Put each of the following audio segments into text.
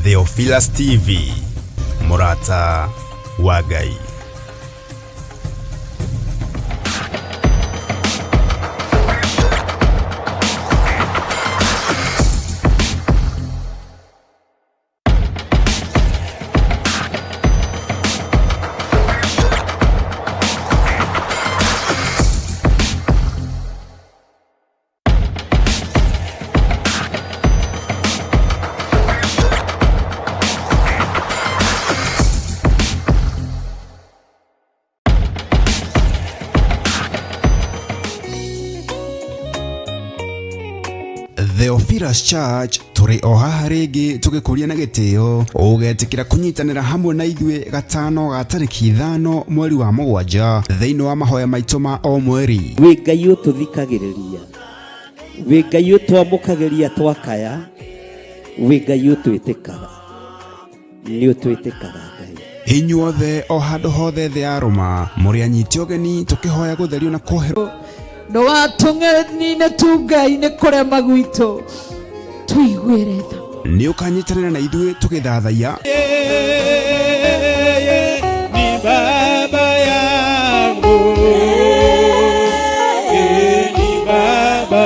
Theophilus TV, mũrata wa Ngai. Theophilus Church tũrĩ o haha rĩngĩ tũgĩkũria na gĩtĩo ũgetĩkĩra kũnyitanĩra hamwe na ithuĩ gatano ga tarĩki 5 mweri wa 7 thĩinĩ wa mahoya maitũ ma o mweri. Wĩ Ngai ũtũthikagĩrĩria, wĩ Ngai ũtwamũkagĩria twakaya, wĩ Ngai ũtwĩtĩkaga, nĩ ũtwĩtĩkaga Ngai. Inyuothe o handũ hothe thĩ ya rũma mũrĩ anyiti ũgeni tũkĩhoya gũtherio na kuoherwo. Ndũgatũng'enine tu Ngai nĩ kũrema gwitũ, tũiguĩre tha. Nĩ ũkanyitanĩra na ithuĩ tũgĩthathaiya. Yeye ni baba yangu. Yeye ni baba.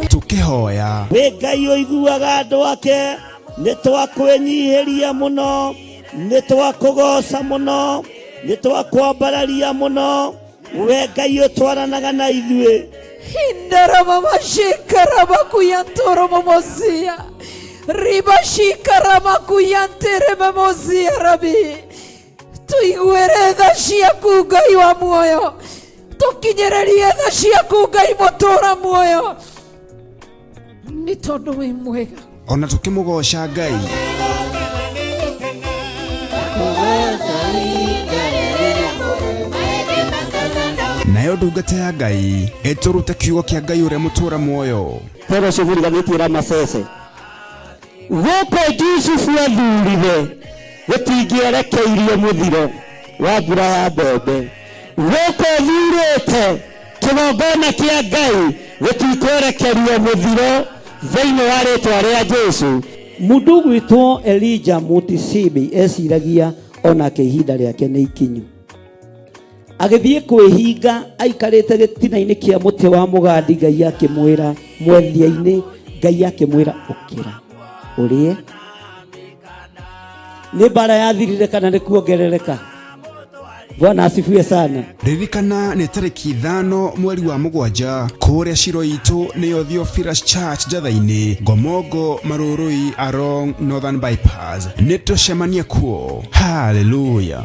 Tũkĩhoya. Wĩ Ngai ũiguaga andũ ake, nĩ twakwĩnyihĩria mũno, nĩ twakũgoca mũno, nĩ twakwambararia mũno. We Ngai ũtwaranaga na ithuĩ. Hindaramamashikaramakuyantoromomosia ribashikaramakuyantĩrĩmemozia rabi, tũiguĩre tha ciaku Ngai wa muoyo, tũkinyĩrĩrie tha ciaku Ngai mũtũra muoyo, nĩ tondũ wĩ mwega. Ona tũkĩmũgoca Ngai. Nayo ndungata ya Ngai ĩtũrute kiugo kĩa Ngai ũrĩa mũtũra muoyo. Fellowship riganĩtie Ramasese. Gũkũ Jusufu athurire gũtingĩerekeirio mũthiro wa mbura ya mbembe. Gũkũ thurĩte kĩgongona kĩa Ngai gũtikwerekerio mũthiro thĩinĩ wa rĩtwa rĩa Jesu. Mũndũ ũgwĩtwo Elijah Mutisibi eciragia onake ihinda rĩake nĩ ikinyu. Agĩthiĩ kwĩhinga aikarĩte gĩtina-inĩ kĩa mũtĩ wa mũgandi, Ngai akĩmwĩra mwethia-inĩ, Ngai akĩmwĩra ũkĩra ũrĩe. Nĩ mbara yathirire kana nĩ kuongerereka? Bwana asifiwe sana. Ririkana nĩ tarĩki 5 mweri wa 7 kũrĩa ciro itũ nĩyo Theophilus Church Njatha-inĩ, Ngomongo, Marũrũi, along Northern Bypass. Nĩ tũcemanie kuo. Hallelujah.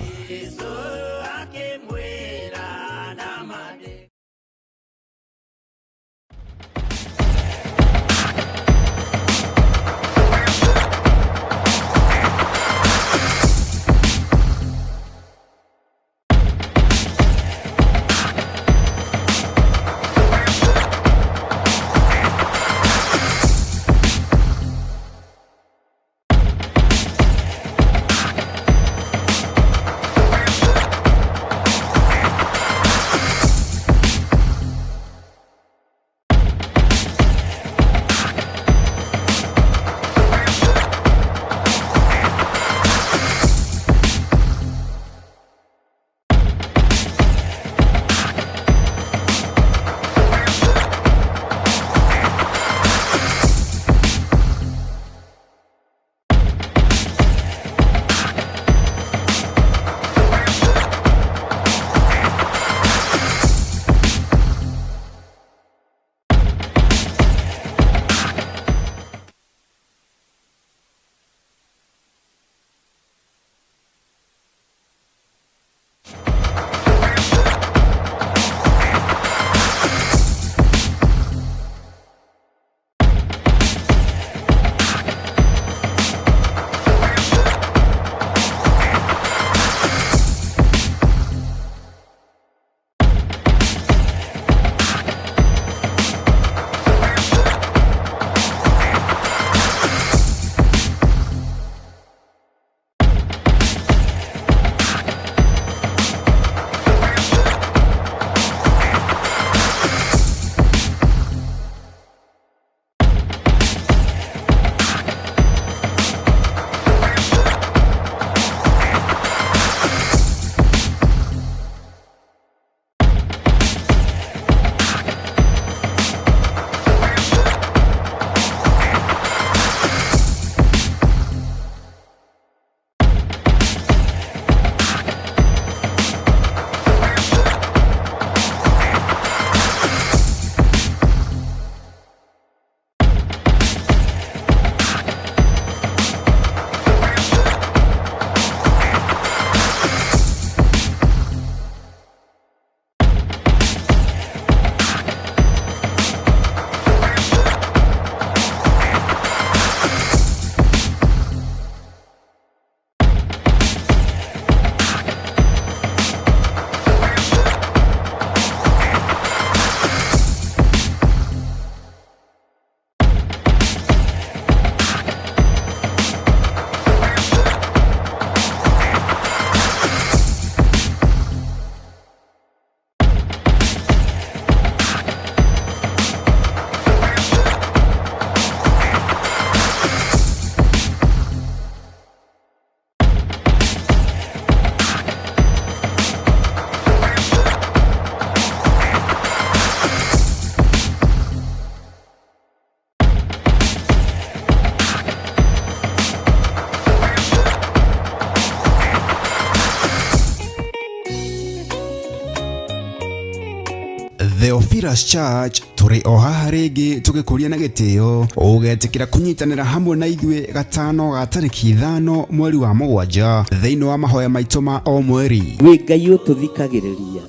Theophilus Church tũrĩ o haha rĩngĩ tũgĩkũria na gĩtĩo ũgetĩkĩra kũnyitanĩra hamwe na ithuĩ gatano ga tarĩki 5 mweri wa 7 thĩinĩ wa mahoya maitũ ma o mweri. Wĩ Ngai ũtũthikagĩrĩria,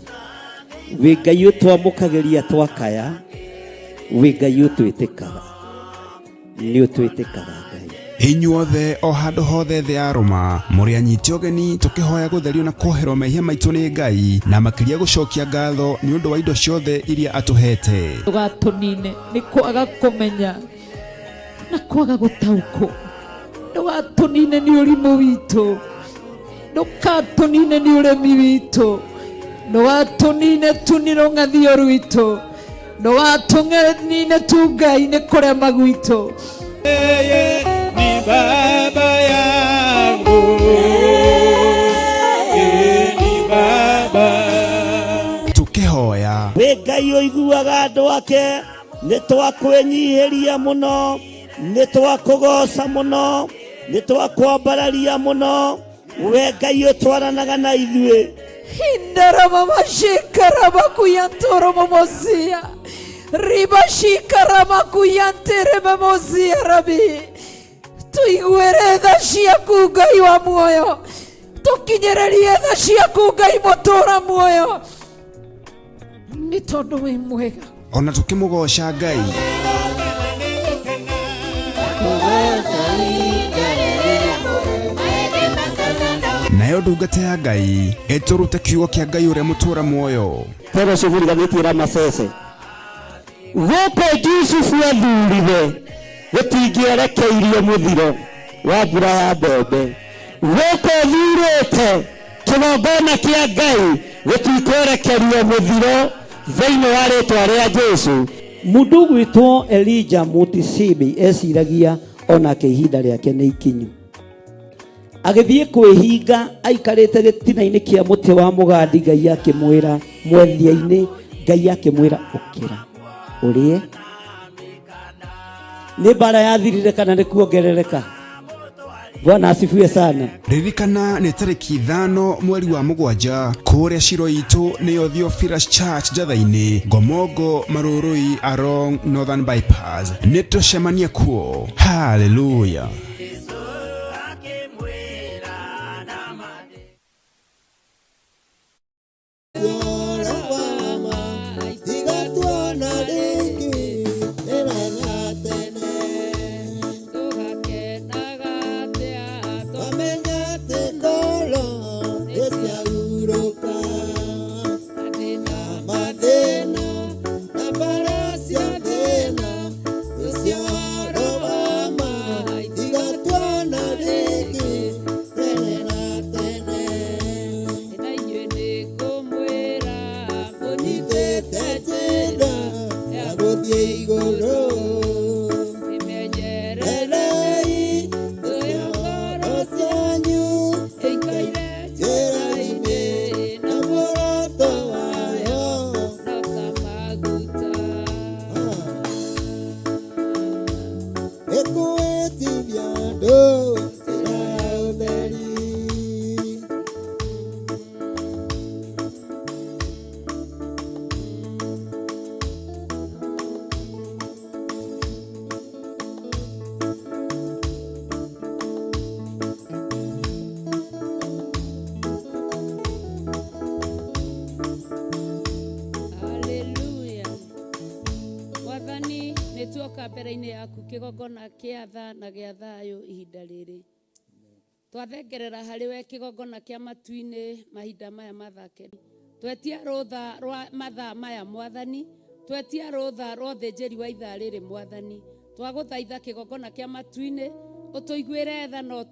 wĩ Ngai ũtwamũkagĩria twakaya, wĩ Ngai ũtwĩtĩkaga, nĩ ũtwĩtĩkaga Ngai. Inyuothe o handũ hothe thĩ ya Rũma mũrĩ anyiti ũgeni tũkĩhoya gũtherio na kuoherwo mehia maitũ nĩ Ngai na makĩria gũcokia ngatho nĩ ũndũ wa indo ciothe iria atũhete. Ndũgatũnine nĩ kwaga kũmenya na kwaga gũtaũkwo, ndũgatũnine nĩ ũrimũ witũ, ndũgatũnine nĩ ũremi witũ, ndũgatũnine tu nĩ rũng'athio rwitũ, ndũgatũnine tu Ngai nĩ kũrema gwitũ. Yeye ni baba yangu, yeye ni baba. Tukĩhoya. Wĩ Ngai ũiguaga andũ ake, nĩ twakwĩnyihĩria mũno, nĩ twakũgoca mũno, nĩ twakwambararia mũno, we Ngai ũtwaranaga na ithuĩ. Hindaramamashikaramakuyantoromomosia ribashikaramakuyantĩrĩmemozia rabi tũiguĩre tha ciaku Ngai wa muoyo, tũkinyĩrĩrie tha ciaku Ngai mũtũra muoyo, nĩ tondũ wĩ mwega. Ona tũkĩmũgoca Ngai. Nayo ndungata ya Ngai ĩtũrute kiugo kĩa Ngai ũrĩa mũtũra muoyo. Fellowship riganĩtie na Masese. Gũkũ Jusufu athurire gũtingĩerekeirio mũthiro wa mbura ya mbembe. Gũkũ thurĩte kĩgongona kĩa Ngai gũtikwerekerio mũthiro thĩinĩ wa rĩtwa rĩa Jesu. Mũndũ ũgwĩtwo Elijah Mutisibi eciragia onake ihinda rĩake nĩ ikinyu. Agĩthiĩ kwĩhinga aikarĩte gĩtina-inĩ kĩa mũtĩ wa mũgandi, Ngai akĩmwĩra mwethia-inĩ, Ngai akĩmwĩra ũkĩra ũrĩe. Nĩ mbara yathirire kana nĩ kuongerereka? Bwana asifiwe sana. Ririkana nĩ tarĩki 5 mweri wa 7 kũrĩa Shiro itũ nĩyo Theophilus Church Njatha-inĩ, Ngomongo Marũrũi along Northern Bypass. Nĩ tũcemanie kuo. Hallelujah. Kĩgongona kĩa tha na gĩa thayũ ihinda rĩrĩ twathengerera harĩ we kĩgongona kĩa matu-inĩ mahinda maya mathake twetia rũtha rwa mathaa maya mwathani, twetia rũtha rwa ũthĩnjĩri wa ithaa rĩrĩ mwathani, twagũthaitha kĩgongona kĩa matu-inĩ ũtũiguĩre tha na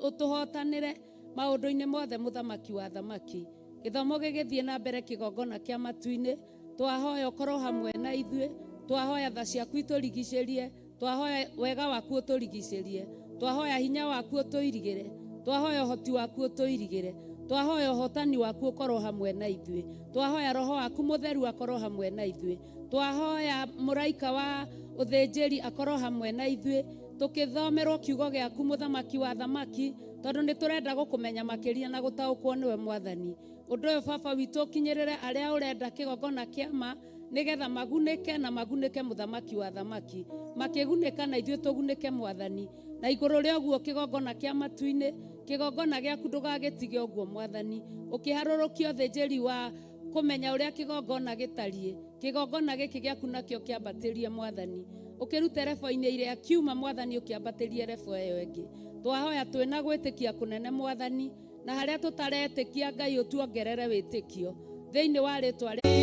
ũtũhotanĩre maũndũ-inĩ mothe mũthamaki wa thamaki. Gĩthomo gĩgĩthiĩ na mbere kĩgongona kĩa matu-inĩ, twahoya ũkorwo hamwe na ithuĩ, twahoya tha ciaku itũrigicĩrie, twahoya wega waku ũtũrigicĩrie, twahoya hinya waku ũtũirigĩre, twahoya ũhoti waku ũtũirigĩre, twahoya ũhotani waku ũkorwo hamwe na ithuĩ, twahoya roho waku mũtheru akorwo hamwe na ithuĩ, twahoya mũraika wa ũthĩnjĩri akorwo hamwe na ithuĩ, tũkĩthomerwo kiugo gĩaku mũthamaki wa thamaki, tondũ nĩ tũrenda gũkũmenya makĩria na gũtaũkwo nĩwe mwathani. Ũndũ ũyũ baba witũ ũkinyĩrĩre arĩa ũrenda kĩgongona kĩa ma Nĩgetha magunĩke na magunĩke mũthamaki wa thamaki. Makĩgunĩka na ithuĩ tũgunĩke mwathani. Na igũrũ rĩa ũguo kĩgongona kĩa matu-inĩ, kĩgongona gĩaku ndũgagĩtige ũguo mwathani. Ũkĩharũrũkia ũthĩnjĩri wa kũmenya ũrĩa kĩgongona gĩtariĩ. Kĩgongona gĩkĩ gĩaku nakĩo kĩambatĩrie mwathani. Ũkĩrute rebo-inĩ ĩrĩa kiuma mwathani ũkĩambatĩrie rebo ĩyo ĩngĩ. Twahoya twĩna gwĩtĩkia kũnene mwathani, na harĩa tũtaretĩkia Ngai ũtuongerere wĩtĩkio. Thĩinĩ wa rĩtwa rĩa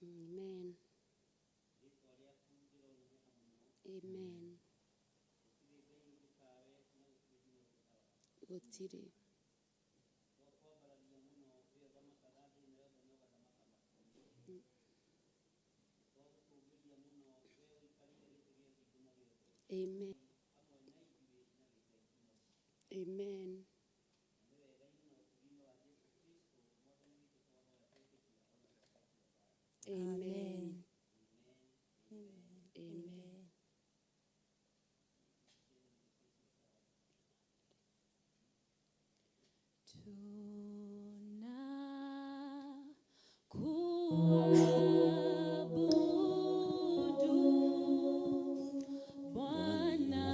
Amen. Amen. Gũtirĩ. Amen. Amen. Amen. Amen. Tunakuabudu Bwana,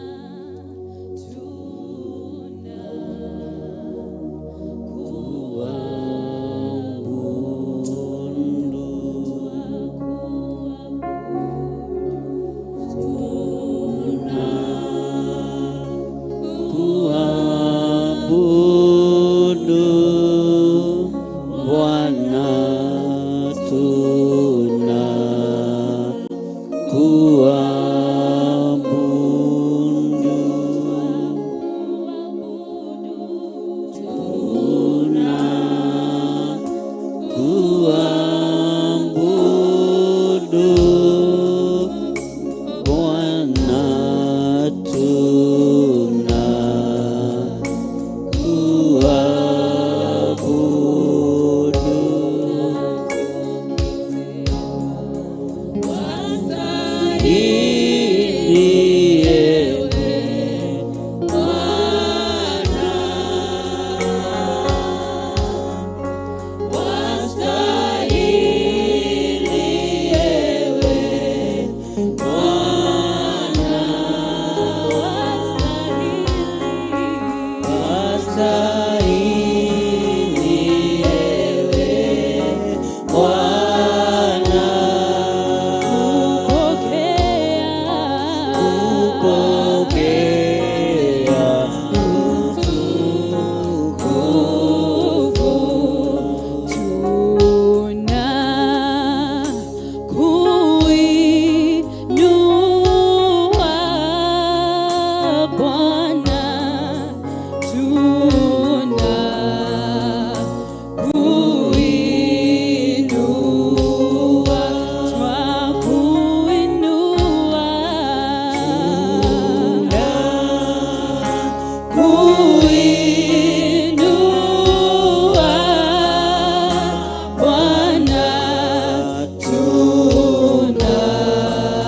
Kuabudu Bwana,